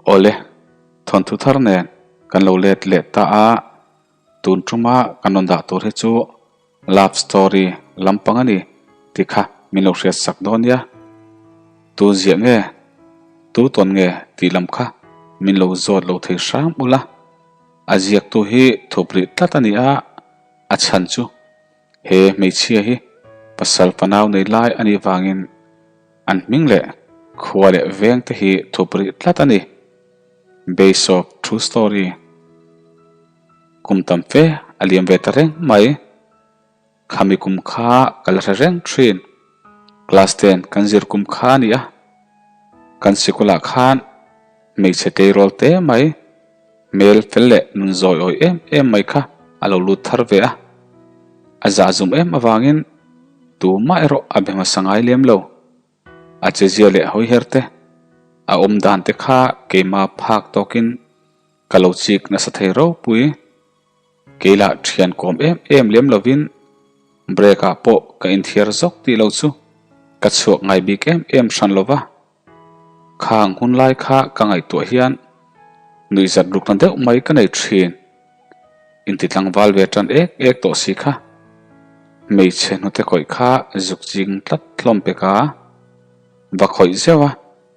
Awle, thawnthu thar nen kan lo let leh ta a, tun tuma kan rawn dah tur hi chu love story lampang a ni tih kha min lo hriat sak dawn nia. Tu ziah nge, tu tawn nge tih lam kha min lo zawt lo thei hram ula, a ziaktu hi thup rih tlat a ni a, a chhan chu he hmeichhia hi pasal fanau nei lai a nih vangin An hming leh khua leh veng te hi thup rih tlat a ni. Base of true story. Kum tam fe a liam ve ta reng mai. Khami kum kha ka la hre reng thin. Class ten kan zir kum kha a ni a. Kan sikulah khan hmeichhe tleirawl te mai, hmel fel leh nun zawi awi em em mai kha a lo lut thar ve a. A zahzum em avangin tumah erawh a be hmasa ngai lem lo. A chezia leh hawiher te, a awm dan te kha keimah phak tawkin ka lo chik nasa thei ropui. Keilah thian kawm em em lem lovin break ah pawh ka inthiar zawk tih lo chu ka chhuak ngai bik em em hran lova. Khang hun lai kha ka ngaihtuah hian nuihzat rukna deuh mai ka nei thin. Inti tlangval ve tan ek ek tawh si kha. Hmeichhe hnute khawih kha zuk ching tlat hlawm pek a. Va khawih zeuh a,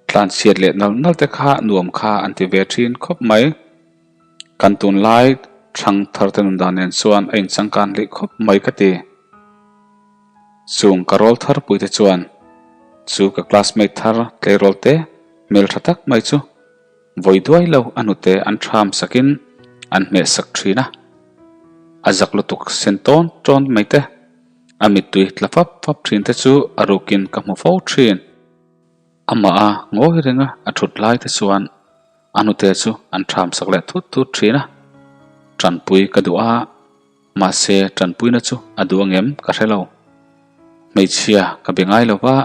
tlanchhiat leh nal nal te kha nuam kha an ti ve thin khawp mai. Kan tunlai thlang thar te nun dan nen chuan a inchangkan hlih khawp mai ka ti. Chung ka rawl thar puite chuan chu ka classmate thar tleirawl te hmel tha tak mai chu vawi duai lo a hnute an tham sakin an hmeh sak thin a. A zak lutuk sen tawn tawn mai te, a mittui tla fap fap thin te chu a rukin ka hmu fo thin. Amah a ngawi renga a thut lai te chuan a hnute chu an tham sak leh thut thut thin a. Tanpui ka duh a. Mahse, tanpuina chu a duh angem ka hre lo. Hmeichhia ka be ngai lo va,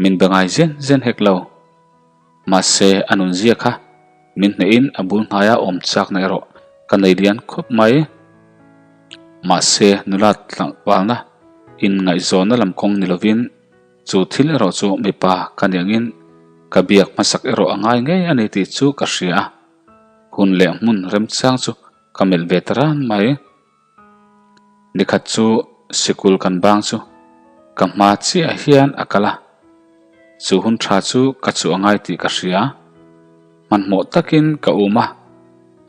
min be ngai zen zen hek lo. Mahse, a nunzia kha min hnehin a bul hnaia awm chakna erawh ka nei lian khawp mai. Mahse, nula tlangvalna inngaihzawnna lam kawng ni lovin chu thil erawh chu mipa ka ni angin ka biak hmasak erawh a ngai ngei a ni tih chu ka hria a. Hun leh hmun remchang chu Ka melh ve ta ran mai. Nikhat chu sikul kan bang chu ka hma chiah hian a kal a, chu hun tha chu ka chu a ngai tih ka hria. Hmanhmawh takin ka um a,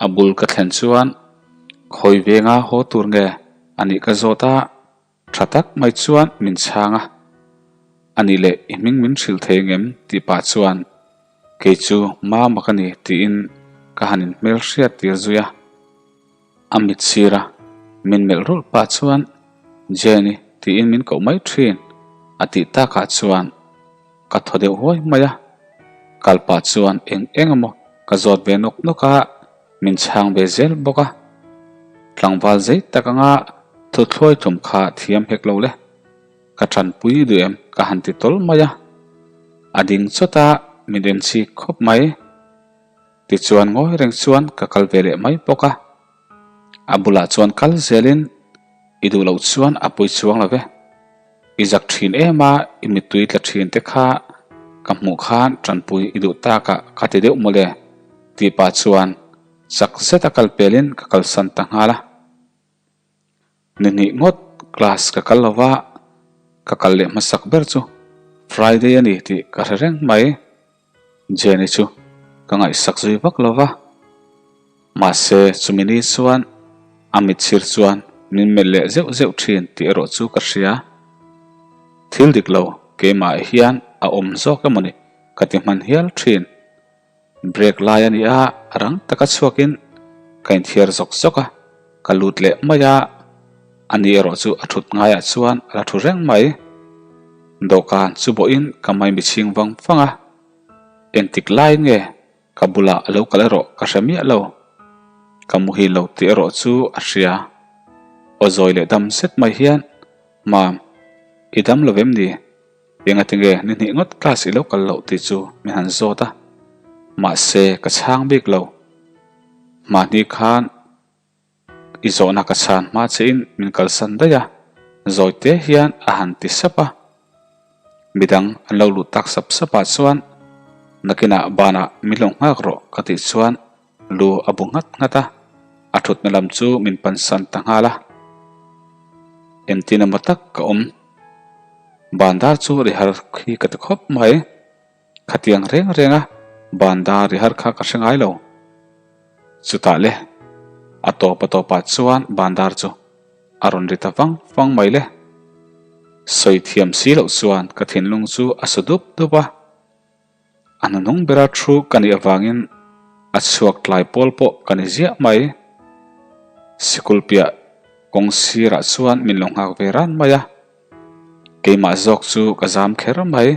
a bul ka thlen chuan khawi venga haw tur nge a nih ka zawt a, Tha tak mai chuan min chhang a, A nih leh i hming min hrilh thei ngem? tih pah chuan kei chu Mama ka ni tiin ka han inhmel hriat tir zui a. A mit sir a, min melh rulh pah chuan Jenny tiin min koh mai thin a tih takah chuan ka thaw deuh huai mai a. Kal pah chuan eng eng emaw ka zawt ve nawk nawk a, min chhang ve zel bawk a. Tlangval zei tak anga thuthluai tlum kha thiam hek lo le. Ka tanpui duh em ka han ti tawl mai a. A ding chawt a, min en chik khawp mai. Tichuan ngawi reng chuan ka kal ve leh mai bawk a. A bulah chuan kal zelin i duh loh chuan a pui chuang lo ve. I zak thin em a, i mittui tla thin te kha ka hmuh khan tanpui i duh tak a ka ti deuh mawle tih pah chuan chak zet a kal pelin ka kalsan ta nghal a. Ni hnih ngawt class ka kal lo va, ka kal leh hmasak ber chu Friday a ni tih ka hre reng mai. Jenny chu ka ngaihsak zui vak lo va, mahse chumi ni chuan a mitchhir chuan min melh leh zeuh zeuh thin tih erawh chu ka hria. Thil dik lo keimah hian a awm zawk emawni ka ti hman hial thin. Break lai a ni a, rang taka chhuakin ka inthiar zawk zawk a, ka lut leh mai a, ani erawh chu a thut ngaiah chuan a la thu reng mai. Dawhkan chu bawhin ka maimi chhing vang vang a, engtik lai nge ka bulah a lo kal erawh ka hre miah lo. Ka muhil lo tih erawh chu a hria. Aw zawi leh dam zet mai hian, Mam, i dam lo em ni? Engatinge ni hnih ngawt class i lo kal loh tih chu min han zawt a, mahse ka chhang bik lo. Mahni khan i zawhna ka chhan hma chiahin min kalsan daih a, zawi te hian a han ti sap a. Midang an lo luh tak sap sap ah chuan. Nakinah banah min lo nghak rawh ka tih chuan lu a bu nghat nghat a, a thutna lam chu min pansan ta nghal a. Engtin emaw tak ka awm. Bandar chu ri har khi ka ti khawp mai. Khatiang reng reng a bandar ri har kha ka hre ngai lo. Chutah le, a tawp a tawpah chuan bandar chu a rawn ri ta vang vang mai le. Sawi thiam si loh chuan ka thinlung chu a su dup dup a. A hnuhnung bera thu ka nih avangin a chhuak tlai pawl pawh ka ni ziah mai. Sikul piah kawng sirah chuan min lo nghak ve ran mai a. Keimah zawk chu ka zam kher mai.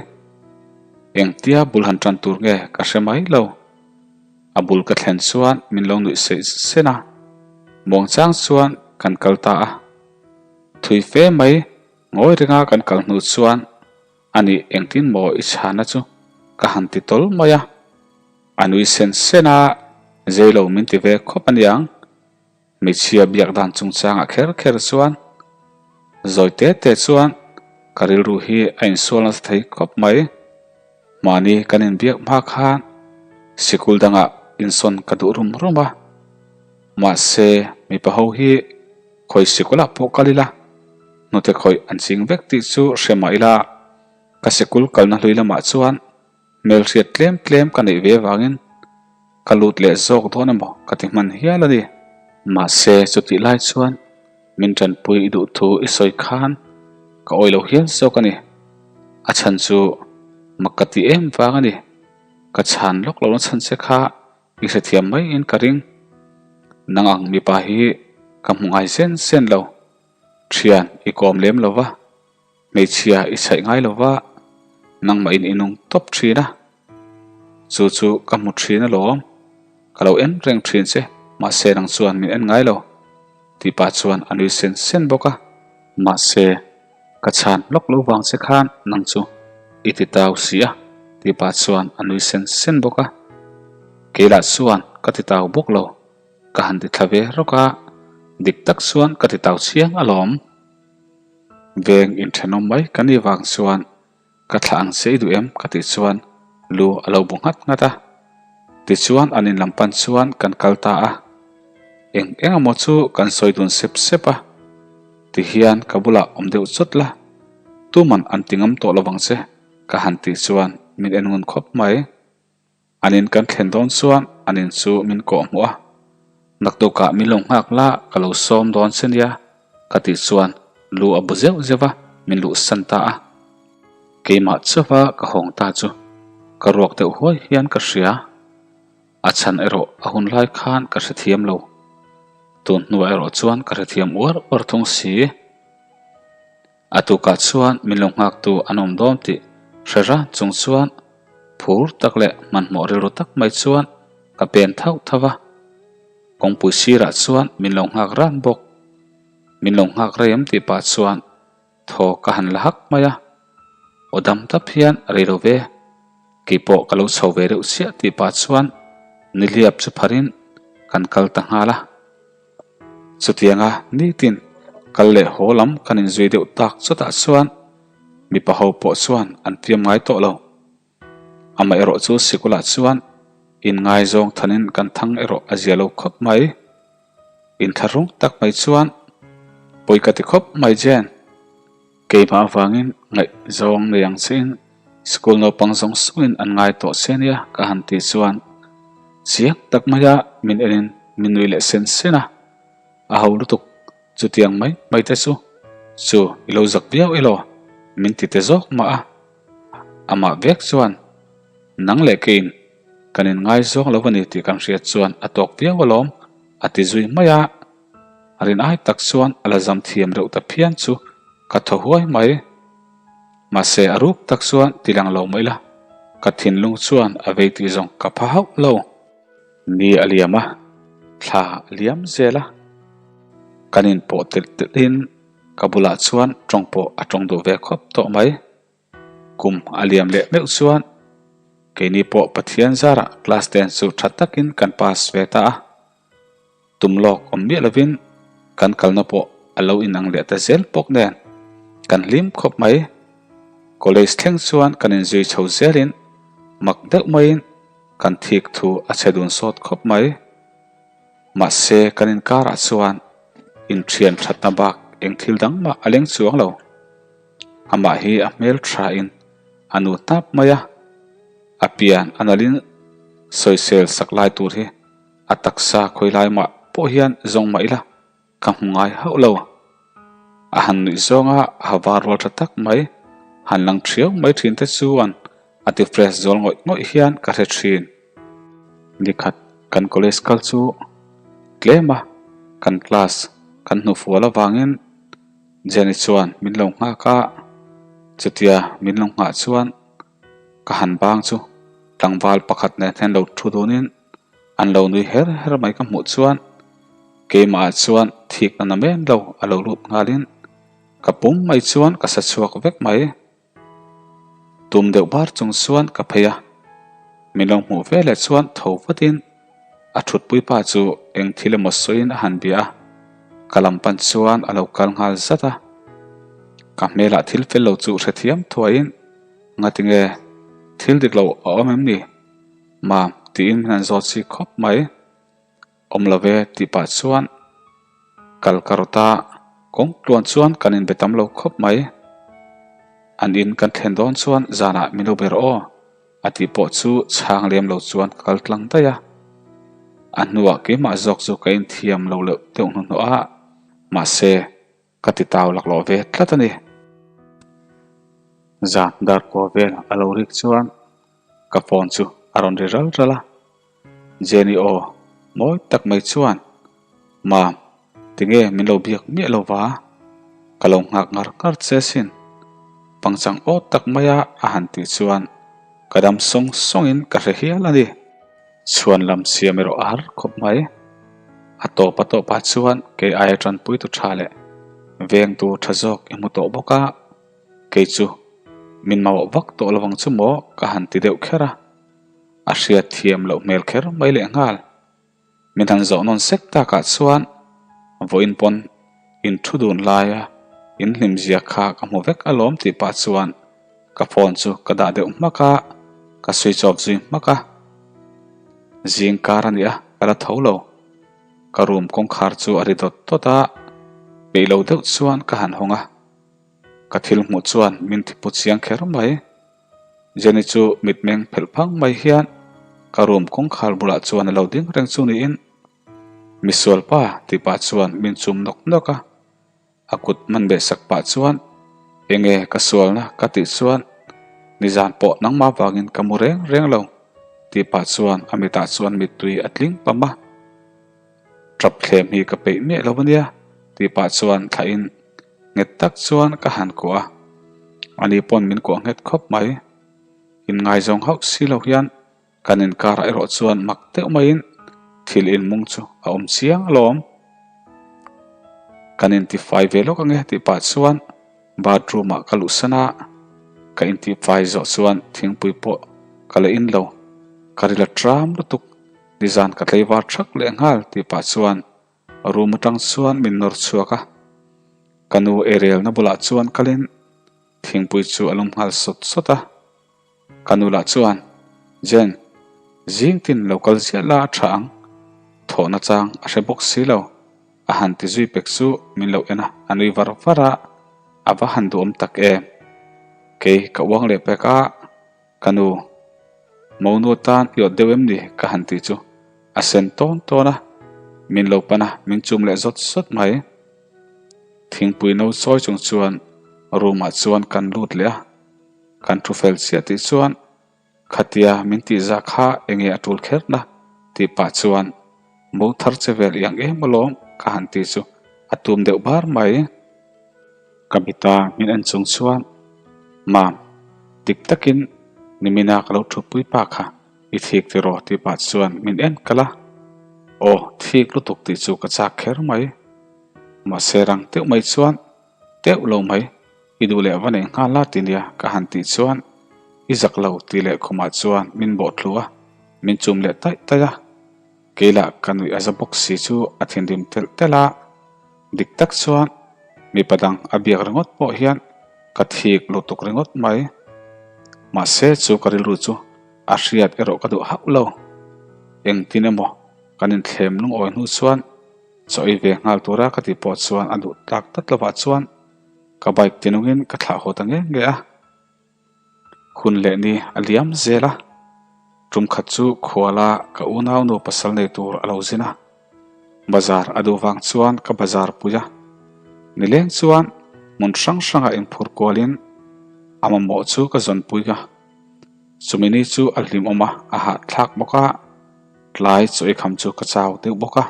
Engtia bul han tan tur nge ka hre mai lo. A bul ka thlen chuan min lo nuih seih sen a, muangchang chuan kan kal ta a. Thui fe mai ngawi renga kan kal hnu chuan a nih engtin maw i chhana chu ka han ti tawl mai a. A nui sen sen a, zeilo min ti ve khawp aniang. Hmeichhia biak dan chungchangah kher kher chuan zawi te te chuan ka rilru hi a insual nasa thei khawp mai. Mahni kan inbiak hma khan sikul dangah insawn ka duh rum rum a, mahse mipa ho hi khawi sikulah pawh kal ila hnute khawih an ching vek tih chu hre mah ila ka sikul kalna hlui lamah chuan Hmelhriat tlem tlem ka neih ve vangin ka lut leh zawk dawn emaw ka ti hman hial a ni. Mahse chutih lai chuan min tanpui i duh thu i sawi khan ka awih lo hial zawk a ni. A chhan chu mak ka ti em vang a ni. Ka chhan lawk lohna chhan che kha i hrethiam maiin ka ring. Nang ang mipa hi ka hmu ngai zen zen lo. Thian i kawm lem lo va. Hmeichhia i chhaih ngai lo va, nangmah in i nung tawp thin a. Chu chu ka hmu thin alawm, ka lo en reng thin che, mahse nang chuan min en ngai lo, tih pah chuan a nui sen sen bawk a. Mahse, ka chhan lawk lo vang che khan nang chu i ti tau si a, tih pah chuan a nui sen sen bawk a. Keilah chuan ka ti tau bawk lo, ka han ti thla ve rawk a, dik tak chuan ka ti tau chiang alawm. Veng inthenawm mai ka nih vang chuan ka thlah ang che i duh em ka tih chuan lu a lo bu nghat nghat a. Tichuan an in lam pan chuan kan kal ta a. Eng eng emaw chu kan sawi dun sep sep a. Tihian ka bulah awm deuh chawt la, tuman an ti ngam tawh lovang che ka han tih chuan min en ngun khawp mai. An in kan thlen dawn chuan an in chu min kawh hmuh a, naktukah min lo nghak la ka lo sawm dawn che nia ka tih chuan lu a bu zeuh zeuh a, min luhsan ta a. Keimah chauha ka hawng ta chu ka ruak deuh huai hian ka hria. A chhan erawh a hun lai khan ka hrethiam lo. Tun hnuah erawh chuan ka hrethiam uar uar thung si. A tukah chuan min lo nghaktu an awm dawn tih hre ran chung chuan phur tak leh hmanhmawh rilru tak mai chuan ka pen thauh thauh a. Kawngpui sirah chuan min lo nghak ran bawk. Min lo nghak rei em tih pah chuan thaw ka han la hak mai a. Aw dam tap hian a rei lo ve. Keipawh ka lo chho ve reuh chiah tih pah chuan nihliap chu pharin kan kal ta nghal a. Chutianga nitin kal leh haw lam kan inzui deuh tak chutah chuan mipa ho pawh chuan an fiam ngai tawh lo. Amaherawh chu sikulah chuan inngaizawng thanin kan thang erawh a zia lo khawp mai. Inthlahrung tak mai chuan pawi ka ti khawp mai Jane. Keimah avangin ngaihzawng nei ang chiin school naupang zawng zawngin an ngai tawh che nia ka han tih chuan chiang tak maia min enin min nui leh sen sen a, a ho lutuk chutiang mai mai te chu chu i lo zak viau elaw min ti te zawk mah a, amah vek chuan nang leh keiin kan inngaizawng lo a ni tih kan hriat chuan a tawk viau alawm a ti zui mai a. A rin ai tak chuan a la zam thiam reuh ta phian chu ka thaw huai mai. Mahse a ruk tak chuan ti lang lo mai la, ka thinlung chuan a vei tih zawng ka pha hauh lo. Ni a liam a, thla a liam zel a. Kan inpawh telh telhin ka bulah chuan tawng pawh a tawng duh ve khawp tawh mai. Kum a liam leh meuh chuan keini pawh Pathian zarah class ten chu tha takin kan pass ve ta a. Tum lawk awm miah lovin kan kalna pawh a lo inang leh ta zel bawk nen kan hlim khawp mai. College thleng chuan kan inzui chho zelin mak deuh maiin. Kan thik thu a chhe dun sawt khawp mai. Mahse kan inkarah chuan inthian thatna bak eng thil dang mah a leng chuang lo. Amah hi a hmel thain a nu tap mai a, a pian a nalhin sawisel sak lai tur hi a taksa khawi lai mah pawh hian zawng mah ila ka hmu ngai hauh lo. A han nuih zawnga a ha var rual tha tak mai han lang thiau mai thin te chuan a ti fresh zual ngawih ngawih hian ka hre thin. Nikhat kan college kal chu tlem a, kan class kan hnufual avangin Jenny chuan min lo nghak a, chutia min lo nghah chuan ka han bang chu tlangval pakhat nen hian lo thu dunin an lo nui her her mai ka hmuh chuan keimah ah chuan thikna na men lo a lo lut nghalin ka pum mai chuan ka sa chhuak vek mai. Tum deuh bar chung chuan ka phei a, min lo hmuh ve leh chuan tho vatin a thutpui pa chu eng thil emaw sawiin a han bia a, ka lam pan chuan a lo kal nghal zat a. Ka hmelah thil fel lo chu hrethiam thuaiin ngatinge thil dik lo a awm em ni? Mam tiin min han zawt si khawp mai. Awm lo ve tih pah chuan kal ka rawt a, kawng tluan chuan kan inbe tam lo khawp mai. An in kan thlen dawn chuan zanah min lo be rawh aw a tih pawh chu chhang lem lo chuan ka kal tlang daih a. A hnuah keimah zawk chu ka inthiam lo leuh deuh hnuhnawh a, mahse Ka ti tau laklawh ve tlat a ni. Zan dar kua vel a lo rik chuan ka phone chu a rawn ri ral ral a. Jenny aw mawi tak mai chuan, Mam, tinge min lo biak miah lo va? Ka lo nghak ngar ngar che sin. Pangchang aw tak maia a han tih chuan ka dam sawng sawngin ka hre hial a ni. Chhuan lam siam erawh a har khawp mai. A tawp a tawpah chuan kei aia tanpuitu tha leh vengtu tha zawk i hmu tawh bawk a, kei chu min mamawh vak tawh lovang chu maw ka han ti deuh kher a. A hriat thiam loh hmel kher mai leh nghal. Min han zawh nawn sek takah chuan vawiin pawn in thu dun laia in hlim zia kha ka hmu vek alawm tih pah chuan ka phone chu ka dah deuh hmak a, ka switch off zui hmak a. Zing kar a ni a, ka la tho lo. Ka room kawngkhar chu a ri dawt dawt a, peih lo deuh chuan ka han hawng a. Ka thil hmuh chuan min thi pu chiang kher mai. Jenny chu mitmeng phelh phang mai hian ka room kawngkhar bulah chuan a lo ding reng chu niin, Misual pa tih pah chuan min chum nawk nawk a. A kut man beh sak pah chuan, Enge ka sualna ka tih chuan nizan pawh nangmah vangin ka mu reng reng lo tih pah chuan a mitah chuan mittui a tling pam a. Tap thlem hi ka peih miah lo ania tih pah chuan thlahin nghet tak chuan ka han kuah a. Ani pawn min kuah nghet khawp mai. Inngaizawng hauh si lo hian Kan inkarah erawh chuan mak deuh maiin thil inmung chu a awm chiang alawm. Kan intifai ve lawk ange tih pah chuan bathroom ah ka luhsan a, ka intifai zawh chuan thingpui pawh ka la in lo, ka ril a tram lutuk, nizan ka tleivar thak leh nghal tih pah chuan room atang chuan min nawr chhuak a, ka nu eirelna bulah chuan kalin thingpui chu a lum nghal sawt sawt a. Ka nu lah chuan, Jen, zing tin lo kal ziah la a tha ang, thawhna chang a hre bawk si lo, a han ti zui pek chu min lo en a, a nui var var a, a va han duhawm tak em. Kei ka uang leh pek a, ka nu, Monu atan i awt deuh em ni? ka han ti chu a sen tawn tawn a, min lo pan a, min chum leh zawt zawt mai. Thingpui no chawi chung chuan room ah chuan kan lut leh a. Kan thu fel chiah tih chuan khatia min tih zah kha enge a tul kher na tih pah chuan mo thar che vel iang em alawm ka han ti chu a tum deuh bar mai. Ka mita min en chung chuan Mam, dik takin nimina ka lo thupui pa kha i thik tiraw tih pah chuan min en kalh a. Aw thik lutuk tih chu ka chak kher mai. Mahse rang deuh mai chuan Teuh lo mai, i duh leh va neih nghal la ti nia ka han tih chuan i zak lo tih leh khumah chuan min bawh thlu a, min chum leh taih taih a. Kei lah ka nuih a za bawk si chu a thinrim telh telh a, dik tak chuan mipa dang a biak ringawt pawh hian ka thik lutuk ringawt mai. Mahse chu ka rilru chu. A hriat erawh ka duh hauh lo. Engtin emaw kan inthlem lungawi hnu chuan chaw ei ve nghal tura ka tih pawh chuan a duh tlak tlat lovah chuan ka bike tinungin ka thlah haw ta nge nge a. Hun leh ni a liam zel a, tum khat chu khuala ka unau nu pasal nei tur a lo zin a, bazar a duh vang chuan ka bazar pui a, nileng chuan hmun hrang hrangah inphur kualin a mamawh chu ka zawn pui a, chumi ni chu a hlimawm a, a hahthlak bawk a, tlai chaw ei kham chu ka chau deuh bawk a,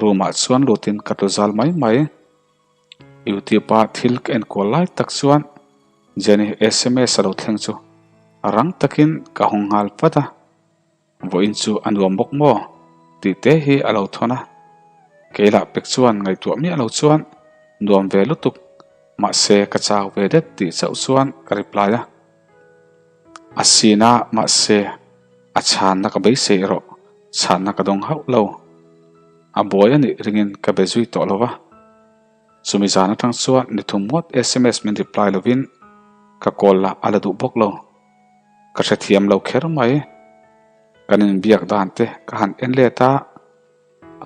room ah chuan lutin ka tlu zal mai mai. Youtube-a thil ka enkual lai tak chuan Jenny sms a lo thleng chu rang takin ka hawng nghal vat a, vawiin chu a nuam bawk maw tih te hi a lo thawn a, kei lah pek chuan ngaihtuah miah lo chuan nuam ve lutuk mahse ka chau ve det tih chauh chuan ka reply a. A sin a mahse a chhanna ka beisei erawh chhanna ka dawng hauh lo. A buai a nih ringin ka be zui tawh lo va. Chumi zan atang chuan ni thum ngawt sms min reply lovin ka call lah a la duh bawk lo. Ka hrethiam lo kher mai. Kan inbiak dan te ka han en let a,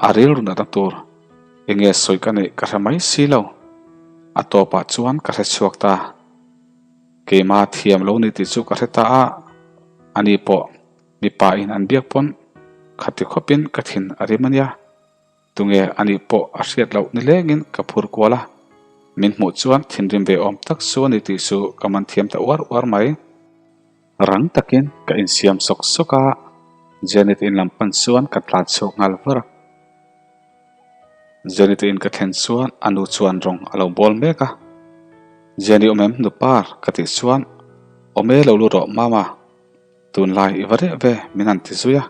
a rilru natna tur enge sawi ka neih ka hre mai si lo. A tawpah chuan ka hrechhuak ta. Keima thiam lo ni tih chu ka hre ta a, ani pawh mipa in an biak pawn khati khawpin ka thin a rim a nia. Tunge ani pawh a hriat loh nilengin ka phur kual a, min hmuh chuan thinrim ve awm tak chu a ni tih chu ka man thiam ta uar uar mai. Rang takin ka insiam sawk sawk a, Janet in lam pan chuan ka tlan chhuak nghal var a. Jenny te in ka thlen chuan a nu chuan rawng a lo bawl mek a, Jenny awm em nupar ka tih chuan awm e lo lut rawh mama, tunlai i va reh ve min han ti zui a,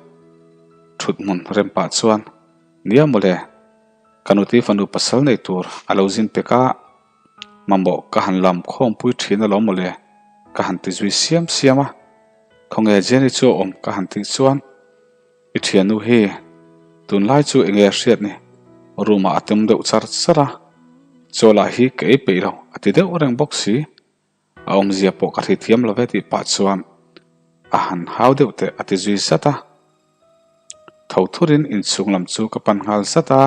thut hmun rem pah chuan nia mawle ka nuti fanu pasal nei tur a lo zin pek a, mamawh ka han lam khawmpui thin alawm mawle ka han ti zui siam siam a, khawnge Jenny chu a awm ka han tih chuan. I thiannu hi tunlai chu enge a hriat ni? Room ah a tum deuh char char a, chaw lah hi ka ei peih lo a ti deuh reng bawk si. A awmzia pawh ka hri thiam lo ve tih pah chuan a han hau deuh teh a ti zui zat a. Tho thurin inchhung lam chu ka pan nghal zat a,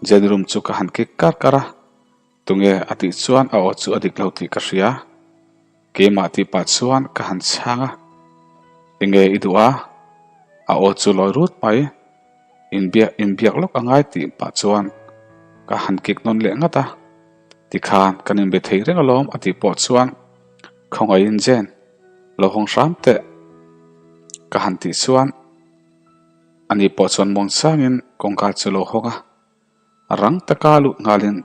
Jenny room chu ka han kik kar kar a. Tunge a tih chuan a aw chu a dik lo tih ka hria. Keimah tih pah chuan ka han chhang a, Enge i duh a? A aw chu lawi rut mai. Inbiak inbiak lawk a ngai tih pah chuan ka han kik nawn leh ngat a. Tikhan kan inbe thei reng alawm a tih pawh chuan Khawngaihin Jane, lo hawng hram teh ka han tih chuan ani pawh chuan muangchangin kawngka chu lo hawng a. Rang taka lut nghalin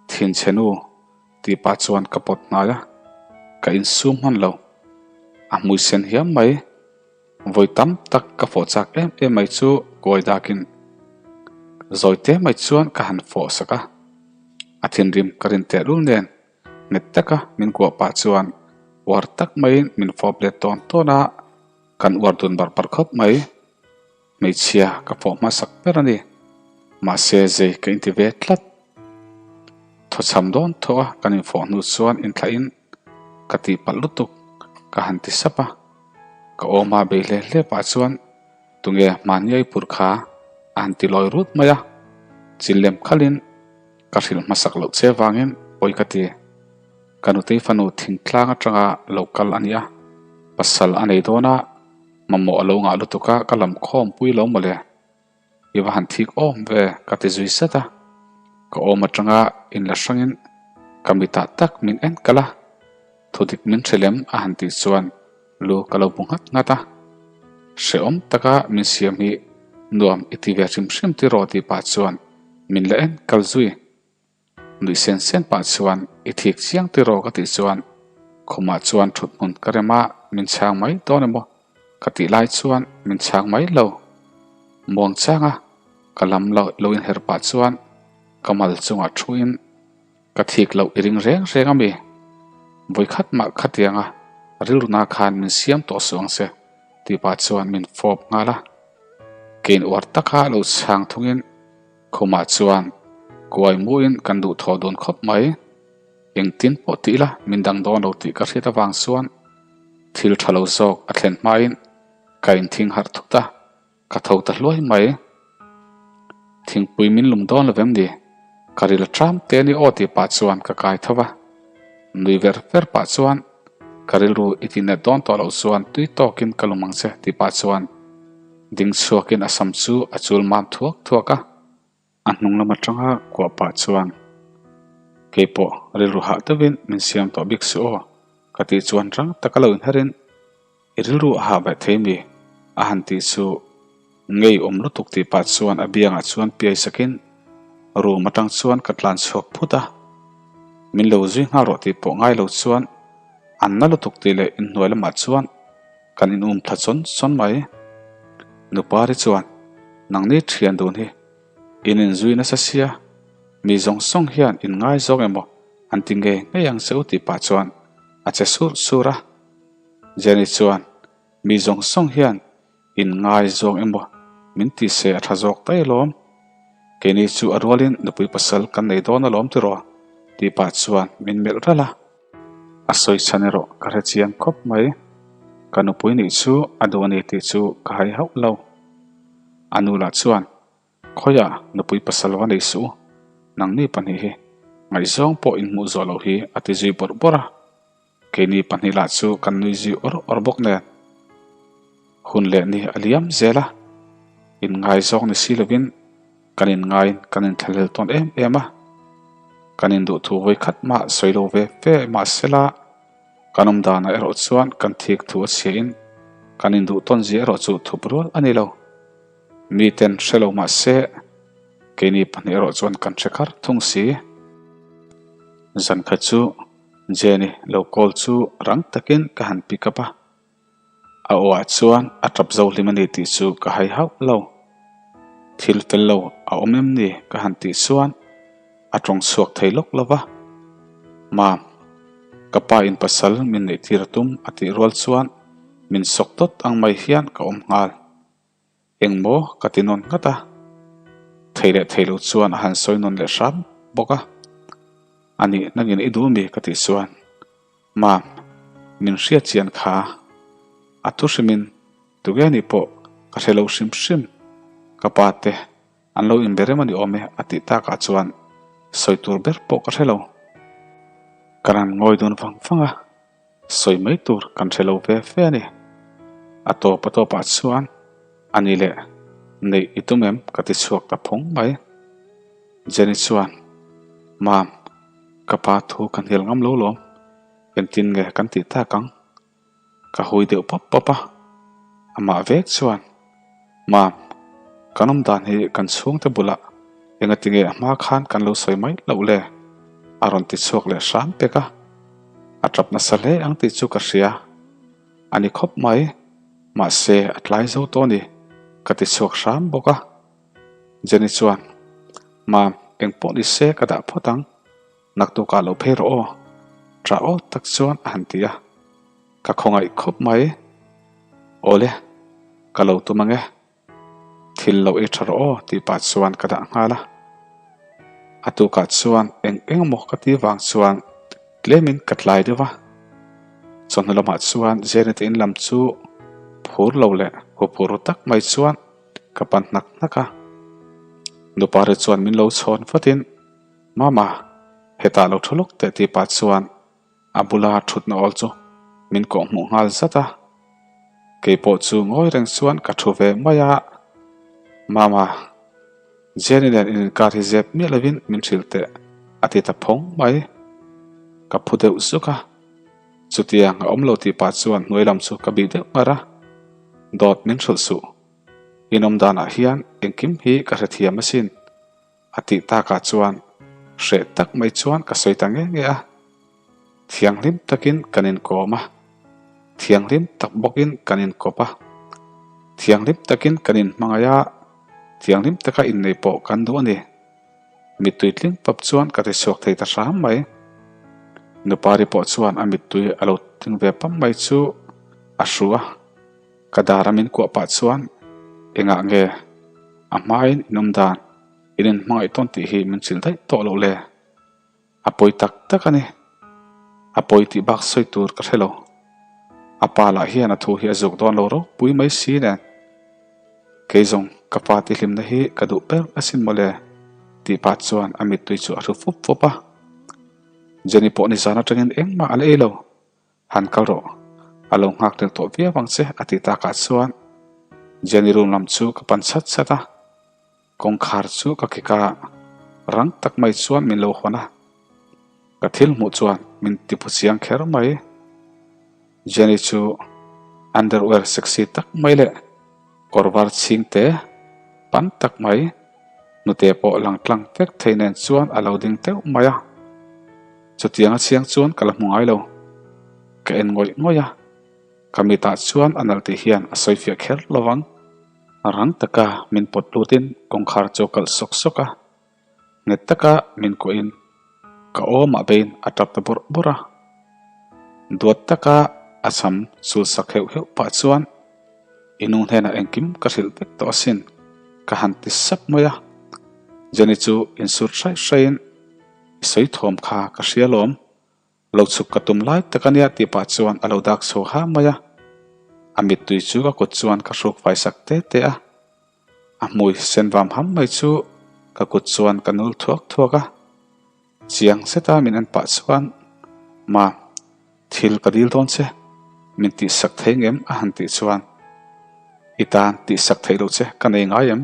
thinchhe nu tih pah chuan ka pawt nghal a, ka insum hman lo. A hmui sen hiam mai. Vawi tam tak ka fawh chak em em mai chu kawi dakin zawi te mai chuan ka han fawh sak a. A thinrim ka rin tehlul nen nghet taka min kuah pah chuan uar tak maiin min fawp let tawn tawn a, kan uar dun barh barh khawp mai. Hmeichhia ka fawh hmasak ber a ni. Mahse zei ka inti ve tlat. Thawchham dawn thaw a kan infawh hnu chuan inthlahin ka tihpalh lutuk ka han ti sap a. Ka awma bei hle hle pah chuan tunge hmahni ai phur kha a han ti lawi rut mai a. Chil lem khalhin ka hrilh hmasak loh che vangin pawi ka ti. Ka nutei fanu thingtlang atanga lo kal a ni a, pasal a nei dawn a. Mamawh a lo ngah lutuk a, ka lam khawm pui lo mawle. I va han thik awm ve ka ti zui zat a. Ka awm atanga inla hrangin ka mitah tak min en kalh a. Thudik min hre lem a han tih chuan lu ka lo bu nghat nghat a. Hrehawm taka min siam hi nuam i ti ve hrim hrim tiraw tih pah chuan min la en kal zui. Nuih sen sen pah chuan i thik chiang tiraw ka tih chuan khumah chuan thut hmun ka rem a, min chhang mai dawn emaw ka tih lai chuan min chhang mai lo. Muang changa ka lam lo lo inher pah chuan ka mal chungah thuin ka thik loh i ring reng reng a mi? Vawikhat mah khatianga rilruna khan min siam tawh suh ang che tih pah chuan min fawp nghal a. Kein uar taka lo chhang thungin Khumah chuan kuai muin kan duh thaw dawn khawp mai. Engtin pawh tih ila min dang dawn lo tih ka hriat avang chuan. Thil tha lo zawk a thlen hmain ka inthing harh thut a, ka tho ta hluai mai. Thingpui min lum dawn lo vem ni? Ka ril a ṭam te a ni aw tih pah chuan ka kai tho va. Nui ver ver pah chuan ka rilru i tihnet dawn tawh loh chuan tui tawkin ka lum ang che tih pah chuan ding chhuakin a sam chu a chul mam thuak thuak a. A hnung lam atanga kuah pah chuan keipawh rilru hah deuhin min siam tawh bik suh aw ka tih chuan rang taka lo inherin i rilru a hah vaih thei mi? a han tih chu ngei awm lutuk tih pah chuan a biangah chuan piai sakin room atang chuan ka tlan chhuak phut a, min lo zui nghal rawh tih pawh ngai lo chuan an na lutuk tih leh inhnuai lamah chuan Kan in um thla chawn chawn mai. Nupari chuan, Nangni thian dun hi in inzui nasa sia, mi zawng zawng hian in ngai zawng emaw an ti ngei ngei ang che u tih pah chuan a che sur sur a. Jenny chuan, Mi zawng zawng hian in ngai zawng emaw min ti se a tha zawk daih alawm. Keini chu a rualin nupui pasal kan nei dawn alawm tiraw tih pah chuan min melh ralh a. A sawi chhan erawh ka hre chiang khawp mai. Ka nupui nih chu a duh a ni tih chu ka hai hauh lo. A nu lah chuan, Khawiah nupui pasal va nei suh u, nangni pahnih hi ngaihzawng pawh inhmuh zawh loh hi a ti zui bawrh bawrh a. Keini pahnih lah chu kan nui zui awr awr bawk nen. Hun leh ni a liam zel a, inngaizawng ni si lovin Kan inngaiin kan inthlahlel tawn em em a, kan induhthu vawi khat mah sawi lo ve ve mahsela kan awm danah erawh chuan kan thik thu a chhiahin kan induh tawn zia erawh chu thup rual a ni lo. Miten hre lo mahse keini pahnih erawh chuan kan hre kar thung si. Zankhat chu Jenny lo call chu rang takin ka han pick up a. A awah chuan a tap zo hlim a ni tih chu ka hai hauh lo. Thil fel lo a awm em ni ka han tih chuan a tawng chhuak thei lawk lo va. Mam, ka pa in pasal min neih tir a tum a tih rual chuan min sawk dawt ang mai hian ka awm nghal. Engmaw ka ti nawn nghat a, thei leh thei lo chuan a han sawi nawn leh hram bawk a. A nih nangin i duh mi ka tih chuan, Mam, min hriat chian kha a thu hrimin tuge nih pawh ka hre lo hrim hrim, ka pa te an lo inbe rem a ni awm e a tih takah chuan sawi tur ber pawh ka hre lo. Kan han ngawi dun vang vang a. Sawi mai tur kan hre lo ve fe a ni. A tawp a tawpah chuan a ni leh neih i tum em ka ti chhuak ta phawng mai. Jenny chuan, Mam, ka pa thu ka hnial ngam lo lawm, engtin nge kan tih tak ang? Ka hui deuh pawp pawp a, amah vek chuan, Mam, kan awm dan hi kan chhungte bulah engatinge a hma khan kan lo sawi mai loh le? a rawn ti chhuak leh hram pek a. A tap nasa hle ang tih chu ka hria. A ni khawp mai. Mahse, a tlai zo tawh a ni, ka ti chhuak hram bawk a. Jenny chuan, Mam, engpawh ni se ka dah phawt ang. Naktukah lo phei rawh aw. Ṭah aw tak chuan a han ti a. Ka khawngaih khawp mai. Awle, ka lo tum ang e. Thil lo ei ṭha rawh aw tih pah chuan ka dah nghal a. A tukah chuan eng eng emaw ka ti vang chuan tlemin ka tlai deuh a. Chawhnu lamah chuan Jenny te in lam chu phur lo leh huphur ru tak mai chuan ka pan hnak hnak a. Nupari chuan min lo chhawn vatin, Mama, hetah lo ṭha lawk teh tih pah chuan A bula thutna awl chu min kawh hmuh nghal zat a, kei pawh chu ngawi reng chuan ka thu ve mai a, Mama, Jenny nen in inkar hi zep miah lovin min hrilh teh a ti ta phawng mai. Ka phu deuh zuk a, chutiang a awm lo tih pah chuan hnuai lam chu ka bih deuh ngar a, Dawt min hrilh suh, in awm danah hian engkim hi ka hrethiam asin. A tih takah chuan hreh tak mai chuan ka sawi ta nge nge a. Thianghlim takin kan inkawm a, thianghlim tak bawkin kan inkawp a, thianghlim takin kan inhmangaih a, thianghlim taka innei pawh kan duh a ni. Mittui tling pap chuan ka ti chhuak thei ta hram mai. Nupari pawh chuan a mittui a lo tling ve pam mai chu a hru a. Ka dar a min kuah pah chuan engah nge a hmain in awm dan in inhmangaih tawn tih hi min chilh daih tawh loh le? A pawi tak tak a ni. A pawi tih bak sawi tur ka hre lo. A pa lah hian a thu hi a zuk dawn lo ropui mai si nen. Kei zawng ka pa tihlimna hi ka duh ber asin mawle tih pah chuan a mittui chu a hru fup fup a. Jenny pawh nizan atangin engmah a la ei lo. Han kal rawh, a lo nghak tel tawh viau ang che a ti takah chuan Jenny room lam chu ka pan chat chat a. Kawngkhar chu ka kik a, rang tak mai chuan min lo hawn a. Ka thil hmuh chuan min ti phu chiang kher mai. Jenny chu underwear sexy tak mai leh kawr var chhing te pan tak mai hnute pawh lang tlang vek thei nen chuan a lo ding teuh mai a. Chutiang a chiang chuan ka la hmu ngai lo. Ka en ngawih ngawih a, ka mitah chuan a nalh tih hian a sawi fiah kher lo vang. Rang taka min pawt lutin kawngkhar chu a kalh sawk sawk a, nghet taka min kuahin ka awmah beiin a tap ta bawrh bawrh a. Duat taka a cham chul sak heuh heuh pah chuan i nu hnenah engkim ka hrilh vek tawh asin ka han ti sap mai a. Jenny chu insut hraih hraihin i sawi thawm kha ka hria lawm. Lo chhuk ka tum lai tak a nia tih pah chuan a lo dak chho ha mai a. A mittui chu ka kut chuan ka hruk fai sak te te a. A hmui sen vam ham mai chu ka kut chuan ka nul thuak thuak a. Chiang zeta min en pah chuan, Ma, thil ka dil dawn che, min tihsak thei ngem a han tih chuan, I tan tihsak theih loh che ka nei ngai em?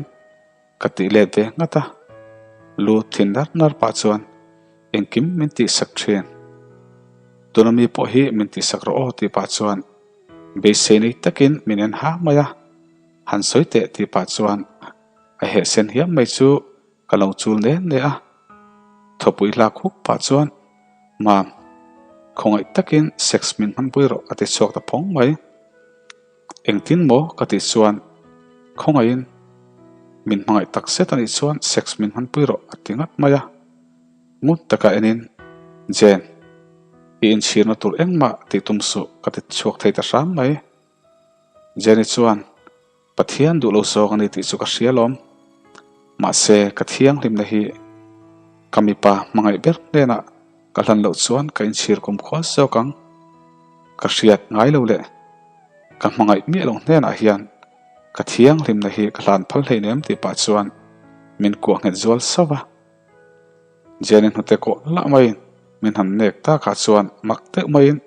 Ka tih let ve nghat a, lu thin nar nar pah chuan engkim min tihsak thin. Tuna mi pawh hi min tihsak rawh aw tih pah chuan beisei nei takin min en ha mai a, han sawi teh tih pah chuan a heh sen hiam mai chu ka lo chul ne ne a. Thawpui hlak huk pah chuan Mam, khawngaih takin sex min hmanpui rawh a ti chhuak ta phawng mai. Engtin maw ka tih chuan khawngaihin min hmangaih tak zet a nih chuan sex min hmanpui rawh a ti ngat mai a. Ngun taka enin Jane, i inchhirna tur engmah tih tum suh ka ti chhuak thei ta hram mai. Jane-i chuan Pathian duh lo zawk a ni tih chu ka hria lawm. Mahse ka thianghlimna hi ka mipa hmangaih ber hnenah Ka hlan loh chuan ka inchhir kum khual zawk ang. Ka hriat ngai lo leh ka hmangaih miah lo hnenah hian ka thianghlimna hi ka hlan phal hleinem tih pah chuan min kuah nghet zual sauh a. Jenny hnute kawh lah maiin min han nek takah chuan mak deuh maiin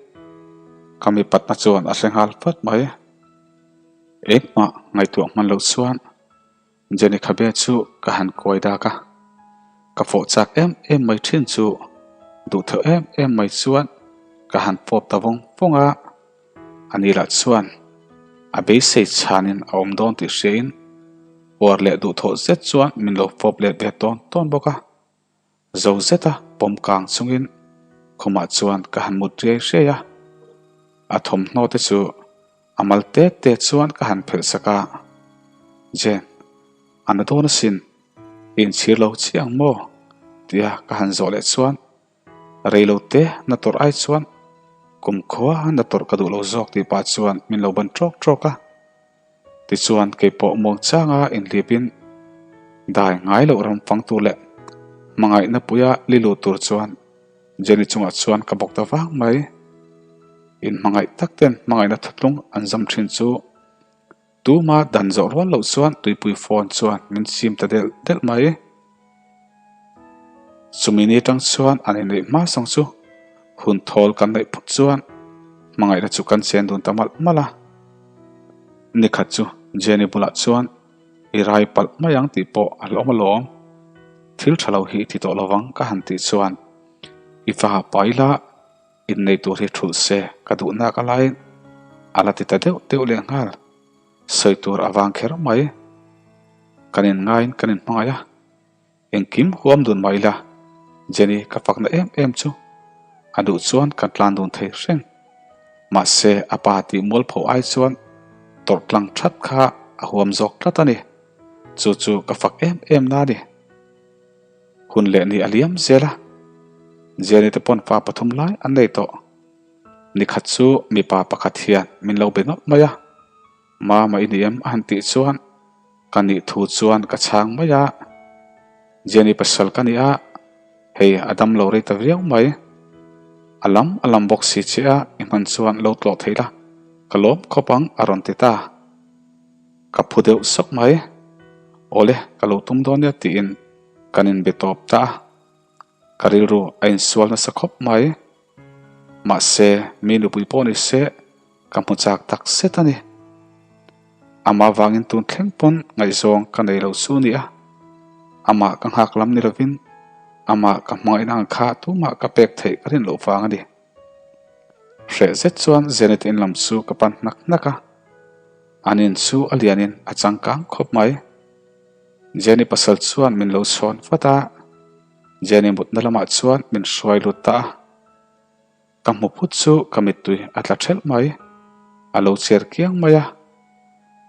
ka mipatna chuan a hre nghal vat mai. Engmah ngaihtuah hman loh chuan Jenny khabe chu ka han kuai dak a, ka fawh chak em em mai thin chu duhthawh em em mai chuan ka han fawp ta vawng vawng a, ani lah chuan a beisei chhanin a awm dawn tih hriain uar leh duhthawh zet chuan min lo fawp let ve tawn tawn bawk a. Zo zeta pawm kang chungin khumah chuan ka han mut riai riai a, a thawmhnaw te chu a mal te te chuan ka han phelh sak a, Jane, a na dawn asin, i inchhir lo chiah ang maw? tia ka han zawh leh chuan rei lo te na tawrh ai chuan kumkhua na tawrh ka duh lo zawk tih pah chuan min lo ban ṭawk ṭawk a. Tichuan kei pawh muangchanga inhlipin dai ngai loh ram fang tur leh hmangaihna puia li lut tur chuan Jenny chungah chuan ka bawk ta vang mai. Inhmangaih tak ten hmangaihna thutlung an zam thin chu tuma dan zawh rual loh chuan tuipui phone chuan min chim ta delh delh mai. Chumi ni atang chuan an inneih hma zawng chu hun thawl kan neih phawt chuan hmangaihna chu kan chen dun ta malh malh a. Nikhat chu Jenny bulah chuan i rai palh mai ang tih pawh a hlawm alawm, thil tha lo hi i ti tawh lovang ka han tih chuan i fa pa ila innei tur hi thulh se ka duh nak alaiin a la ti ta deuh deuh lehnghal. Sawi tur a vang kher mai. Kan inngaiin kan inhmangaih a, engkim huam dun mah ila Jenny ka fakna em em chu a duh chuan kan tlan dun thei hreng. Mahse a pa tih mualpho ai chuan tawrh tlang that kha a huam zawk tlat a ni. Chu chu ka fak em em na a ni. Hun leh ni a liam zel a, Jenny te pawn fa pathum lai an nei tawh. Nikhat chu mipa pakhat hian min lo be nawlh mai a, Mama i ni em? a han tih chuan ka nih thu chuan ka chhang mai a, Jenny pasal ka ni a, hei a dam lo rei ta viau mai. A lam a lam bawk si che a, i hman chuan lo tlawh thei la. Ka lawm khawp ang a rawn ti ta. Ka phu deuh sawk mai. Awle, ka lo tum dawn nia tiin kan inbe tawp ta a. Ka rilru a insual nasa khawp mai. Mahse, mi nupui pawh ni se ka hmu chak tak zet a ni. Amah vangin tun thleng pawn ngaihzawng ka nei lo chu a ni a. Amah ka nghak lam ni lovin amah ka hmangaihna ang kha tumah ka pek theih ka rin loh vang a ni. Hreh zet chuan Zenith in lam chu ka pan hnak hnak a. An in chu a lianin a changkang khawp mai. Jenny pasal chuan min lo chhawn vat a, Jenny mutna lamah chuan min hruai lut ta a. Ka hmu phut chu ka mittui a tla ṭhelh mai. A lo cher kiang mai a,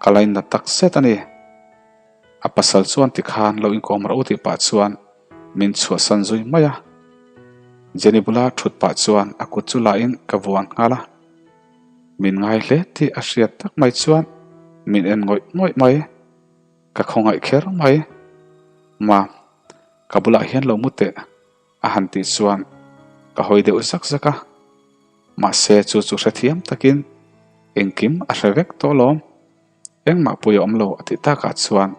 ka lainat tak zet a ni. A pasal chuan tikhan lo inkawm rawh u tih pah chuan min chhuahsan zui mai a. Jenny bula ṭhut pah chuan a kut chu lahin ka vuan nghal a. Min ngai hle tih a hriat tak mai chuan min en ngawih ngawih mai. Ka khawngaih kher mai. Ma, ka bulah hian lo mu teh a han tih chuan ka hawi deuh zak zak a. Mahse chu chu hrethiam takin engkim a hre vek tawh lawm. Engmah pui a awm lo a tih takah chuan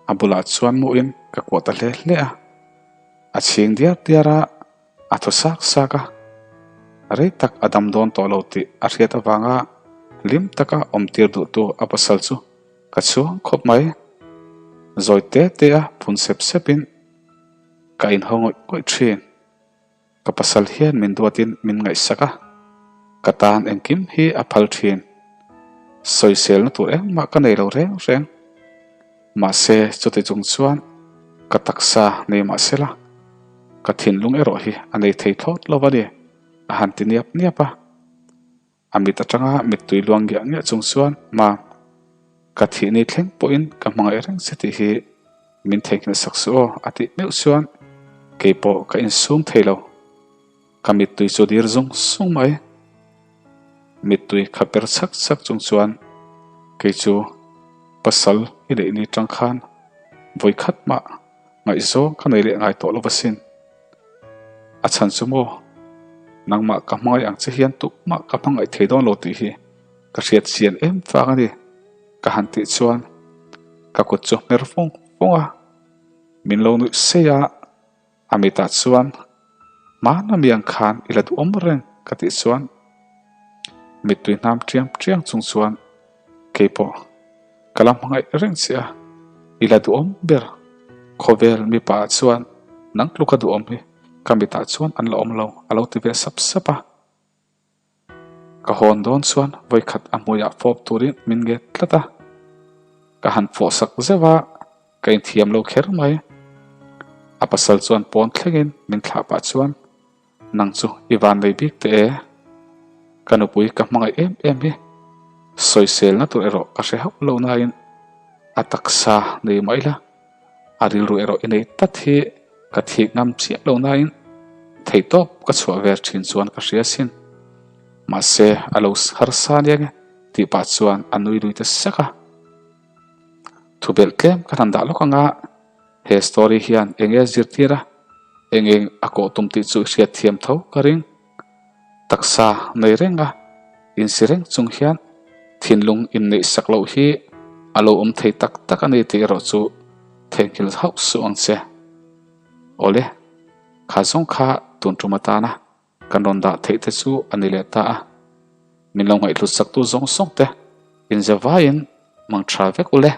a bulah chuan muin ka kuah ta hle hle a. A chhing diar diar a, a thaw sak sak a. Rei tak a dam dawn tawh lo tih a hriat avanga hlim taka awmtir duhtu a pasal chu ka chhuang khawp mai. Zawi te te a phun sep sepin ka inhaw ngawih ngawih thin. Ka pasal hian min duatin min ngaihsak a, ka tan engkim hi a phal thin. Sawiselna tur engmah ka nei lo reng reng. Mahse, chuti chung chuan ka taksa nei mah sela, ka thinlung erawh hi a nei thei thlawt lo a ni, a han ti niap niap a. A mit atanga mittui luang ngiah ngiah chung chuan, Mam, ka thih ni thleng pawhin ka hmangaih reng che tih hi min theihnghilh sak suh aw, a tih meuh chuan keipawh ka insum thei lo. Ka mittui chu dir zung zung mai. Mittui kha per chhak chhak chung chuan kei chu pasal i neih ni tang khan vawikhat mah ngaihzawng ka nei leh ngai tawh lo asin. A chhan chu maw? Nangmah ka hmangaih ang che hian tukmah ka hmangaih thei dawn lo tih hi ka hriat chian em vang a ni ka han tih chuan ka kut chu hmer vung vung a, min lo nuih sei a, a mitah chuan hmana mi ang khan i la duhawm reng ka tih chuan mittui hnam ṭiam ṭiang chung chuan keipawh Ka la hmangaih reng che a, i la duhawm ber. Khawvel mipa ah chuan nang tluka duhawm hi ka mitah chuan an la awm lo, a lo ti ve sap sap a. Ka hawn dawn chuan vawikhat a hmuiah fawp turin min nget tlat a. Ka han fawh sak zeuh a, ka inthiam lo kher mai. A pasal chuan pawn thlengin min thlah pah chuan Nang chu i van nei bik teh e. Ka nupui ka hmangaih em em hi. Sawiselna tur erawh ka hre hauh lo nain a taksa nei mah ila a rilru erawh i nei tlat hi ka thik ngam chiah lo nain theihtawp ka chhuah ve thin chuan ka hria sin. Mahse a lo harsa nia nge tih pah chuan a nui lui ta sek a. Thubelh tlem ka han dah lawk anga. He story hian eng nge zirtir a, eng eng a kawh tum tih chu i hriat thiam tho ka ring. Taksa nei reng a, insi reng chung hian thinlung inneih sak loh hi a lo awm thei tak tak a ni tih erawh chu theihnghilh hauh suh ang che. Awle, kha zawng kha tun tum atana kan rawn dah theih te chu a ni leh ta a. Min lo ngaihhlut saktu zawng zawng te inzevaiin mang tha vek u le.